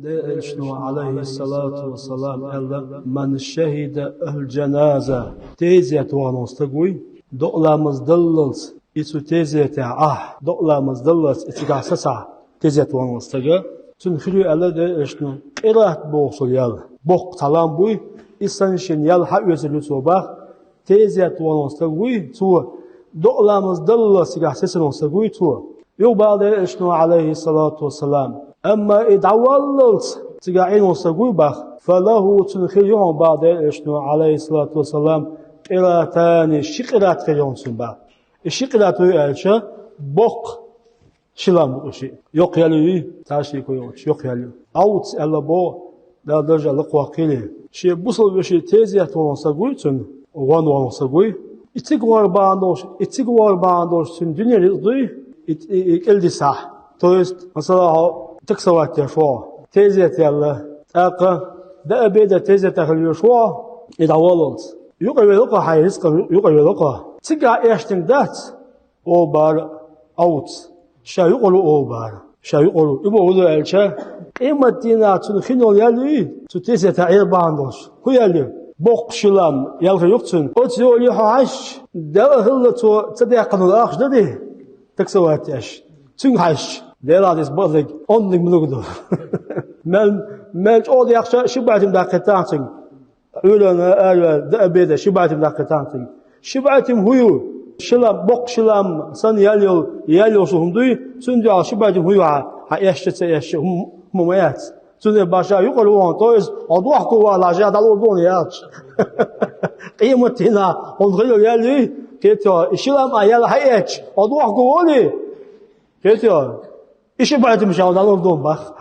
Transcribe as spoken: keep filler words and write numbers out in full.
Дела Элчано, Ӏалайхи салату ва салам, аьлла: «Ман шахида аль-джаназа». Тезет вахана стаг вуй, докъа ламаз даллалц, и цу тезетехь, докъа ламаз даллалц, и цигахь сацахь тезет вахана стага, цунна хир ю аьлла Дела Элчано, къират бохуш йолу ял. Боккха цхьа лам буй, и санна шен ял хьаоьцур ю цо бах, тезет вахана стаг вуй цо, докъа ламаз даллалц цигахь сецна стаг вуй цо. Юха бах Дела Элчано, Ӏалайхи салату ва салам: «Амма и дӀаваллалц цигахь Ӏийна стаг вуй бах, фалаху, цунна хир ю хьуна бах Дела Элчано, Ӏалайхи салату ва салам, къиратани, ши къират хир ю хьуна цунна бах». И ши къират вуй аьлча, боккха ши лам бу ши. Йоккха ял ю, царшико йолчу, йоккха ял ю. Ӏовц аьлла боху, Дала даржехь лакхаваккхийла. Шен бусалба вешин тезет вахана стаг вуй цунна, гӀон вахана стаг вуй. И цига вахар бахьана долуш, и цига вахар бахьана долуш цуьнан дуьне рицкъ дуй, и, и, и кӀел дисахь. То есть, масала, хьо таксовать деш вахана, тезет яьлла, тӀаккха даа беда тезетехь хила веш вахана, и дӀаваллалц. Юкъавелла-кх хьайн рицкъа, юкъавелла-кх. Цигахь эшниг дац, олу бара Ӏовц. Ша юкъара ву олу бара. Ша юкъара ву. И боху хӀун ду аьлча, къематдийнахь цунна хин йолу ял юй, цу тезетехь Ӏер бахьана долуш. ХӀун ял ю? Боккха ши лам ял хир ю-кх цунна. Оцу йоле хьо хьаьжча, Дала хилла цо ца даьккхина ахча дан ди, таксовать деш. Цуьнга хьаьжча, Делахь деза бакъдерг, онниг муьлуг ду. Мел, мел чӀогӀа дехча, ши бӀе тима даккхийтахьа цуьнга. Ӏуьйранна араваьлла, даа беда, ши бӀе тима даккхийтахьа цуьнга. Ши бӀе тима хӀун ю? Ши лам, боккха ши лам санна ял йолу, ял йолуш хӀума дуй, цуьнан дуьхьал ши бӀе тима хӀун ю хьан, хьан эшча а, ца эшча а, хӀума, хӀума ма яц. Цундела бах ша юкъара ву хьуна, то есть, хьо дохко валахь, ша дӀалур ду хьуна яц. Къематдийнахь хьуна хир йолу ял юй, кхетий хьо, и ши лам а ял хьаэцча, хьо дохко волий? Кхетий хьо, и ши бӀе тима ша хьуна дӀалур ду хьуна бах.